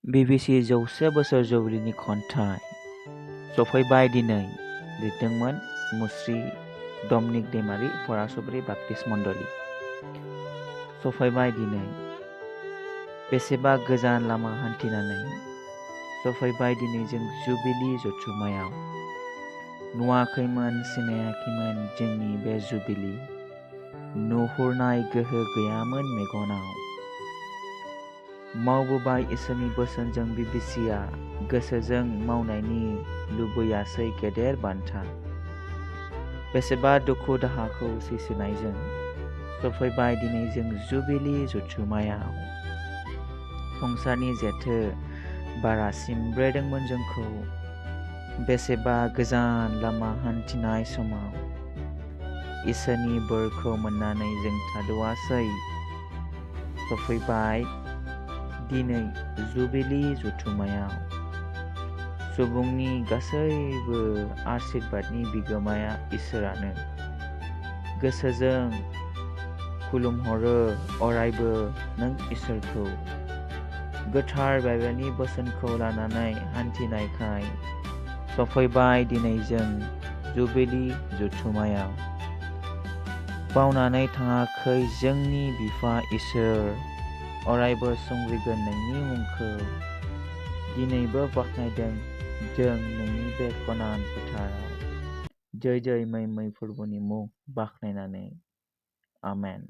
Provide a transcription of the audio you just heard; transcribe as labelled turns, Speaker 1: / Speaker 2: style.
Speaker 1: BBC 100 बोसोर जुबिलिनि खन्थाइ सफैबाय दिनै लिरदोंमोन मुस्रि डमनिक दैमारि फरायसुब्रि बाप्टिस्ट मण्डली। सफैबाय दिनै बेसेबा गोजान लामा हान्थिनानै सफैबाय दिनै जों जुबिली जथुम्मायाव। नुवाखैमोन सिनायाखैमोन जोंनि बे जुबिली, नुहुरनाय गोहो गैयामोन मेगनाव। मावबोबाय इसोरनि बोसोनजों BBCआ गोसोजों मावनायनि लुबैयासै गेदेर बान्था। बेसेबा दुखु दाहाखौ सैसोनायजों सफैबाय दिनै जों जुबिली जथुम्मायाव। संसारनि जेथो बारा सिमब्रेदोंमोन जोंखौ बेसेबा गोजान लामा हान्थिनाय समाव। इसोरनि बोरखौ मोननानै जों थाद'आसै, सफैबाय दिनै जुबिली जथुम्मायाव। सुबुंनि गासैबो आशीर्बादनि बिगोमाया इसोरानो। गोसोजों खुलुमहरो अरायबो नों इसोरखौ। गोथार बाइबेलनि बोसोनखौ लानानै हान्थिनायखाय सफैबाय दिनै जों जुबिली जथुम्मायाव। बावनानै थाङाखै जोंनि बिफा इसोर, अरायबो संग्रिगोन नोंनि मुंखौ। दिनैबो बाख्नायदों जों नोंनि बे कनान फोथाराव। जै जै मै मै फोरबोनि मुं बाख्नायनानै। आमेन।